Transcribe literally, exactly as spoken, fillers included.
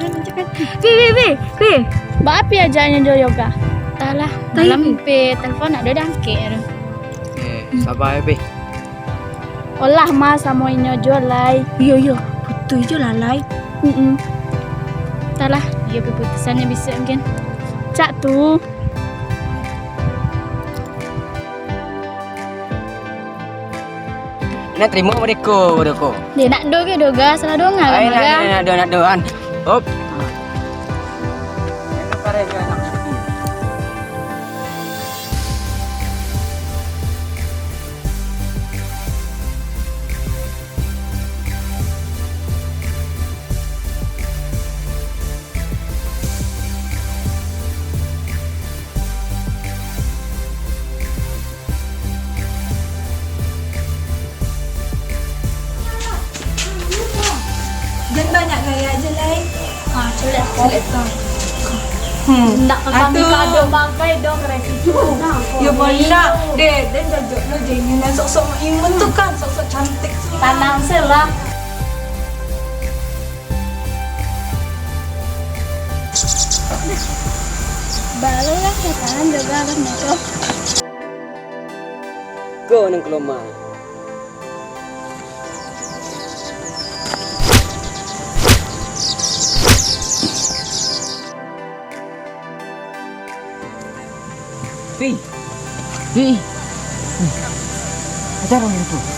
Pi, pi, pi, pi. Baa Pi ajaknyo jo Yoga? Entahlah, malam Pi telepon, ndak ado diangkek tu. Eh, saba yo, Pi. Olah mah samo inyo juo lai. Iyo, iyo, putuih jo lah lai. Mm-mm. Entahlah, iyo keputusannyo bisuak mungkin. Cak tu. Nak tarimo bariko, bariko. Deh, nak do ke do ga? Salah donga kan, Ai, nak, Maga? Nak, nak do, nak do, an. Hop. Jan banyak gaya aja, Lai. Ah, celek, celek. Hmm. Ndak ka kami Aduh. Kado bagai dong, Resi. Yo, bana. Deh, den jajok lo, Jenny nan sok-sok imun tu kan, sok-sok cantik tu. Tanang se lah. Baru lah, sekarang juga harus masuk. Go nan kaloma. Pi. Pi. Aja urang itu.